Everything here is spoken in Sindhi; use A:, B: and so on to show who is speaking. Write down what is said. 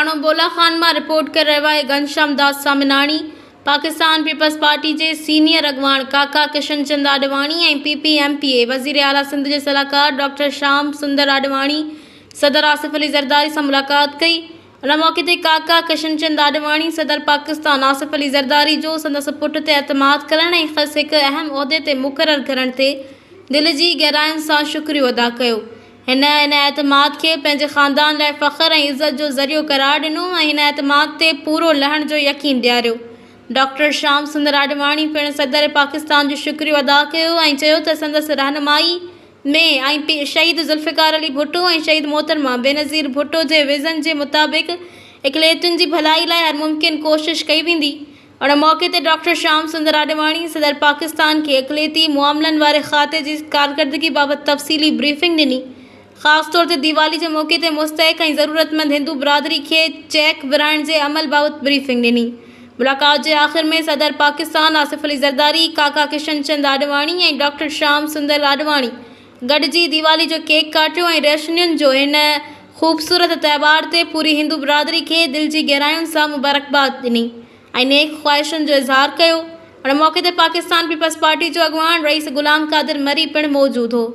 A: راڻو بولا خان مان رپورٽ ڪري رهيو آهي گهنشام داس سامناڻي، پاڪستان پيپلز پارٽي جي سينيئر اڳواڻ Kaka Kishan Chand Advani ۽ P P M P A وزير اعليٰ سنڌ جي صلاحڪار ڊاڪٽر شام سندر آڏواڻي صدر آصف علي زرداري سان ملاقات ڪئي. ان موقعي تي ڪاڪا ڪشن چند آڏواڻي صدر پاڪستان آصف علي زرداري جو سندس پٽ تي اعتماد ڪرڻ ۽ کيس هڪ اهم عهدي تي مقرر ڪرڻ تي دل جي گهراين سان شڪريو ادا ڪيو. هن ان اعتماد کي پنهنجي خاندان لاء فخر ۽ عزت جو ذريعو قرار ڏنو ۽ هن اعتماد تي پورو لهڻ جو يقين ڏياريو. ڊاڪٽر شام سندر آڏواڻي پڻ صدر پاڪستان جو شڪريو ادا ڪيو ۽ چيو ته سندس رهنمائي ۾ ۽ پي شهيد ذوالفقار علي ڀٽو ۽ شهيد محترمه بينظير ڀٽو جي ويزن جي مطابق اقليتن جي ڀلائي لاء هر ممڪن ڪوشش ڪئي ويندي. ان موقعي تي ڊاڪٽر شام سندر آڏواڻي صدر پاڪستان کي اقليتي معاملن واري کاتي جي ڪارڪردگي بابت تفصيلي بريفنگ ڏني. خاص طور تي ديوالي جي موقعي تي مستحق ۽ ضرورتمند هندو برادري کي چيڪ ورهائڻ جي عمل بابت بريفنگ ڏني. ملاقات جي آخر ۾ صدر پاڪستان آصف علي زرداري، ڪاڪا ڪشن چند آڏواڻي ۽ ڊاڪٽر شام سندر آڏواڻي گڏجي ديوالي جو ڪيڪ ڪاٽيو ۽ روشنين جو هن خوبصورت تهوار تي پوري هندو برادري کي دل جي گهراين سان مبارڪباد ڏني ۽ نيڪ خواهشن جو اظهار ڪيو. ان موقعي تي پاڪستان پيپلز پارٽي جو اڳواڻ رئيس غلام قادر مري پڻ موجود هو.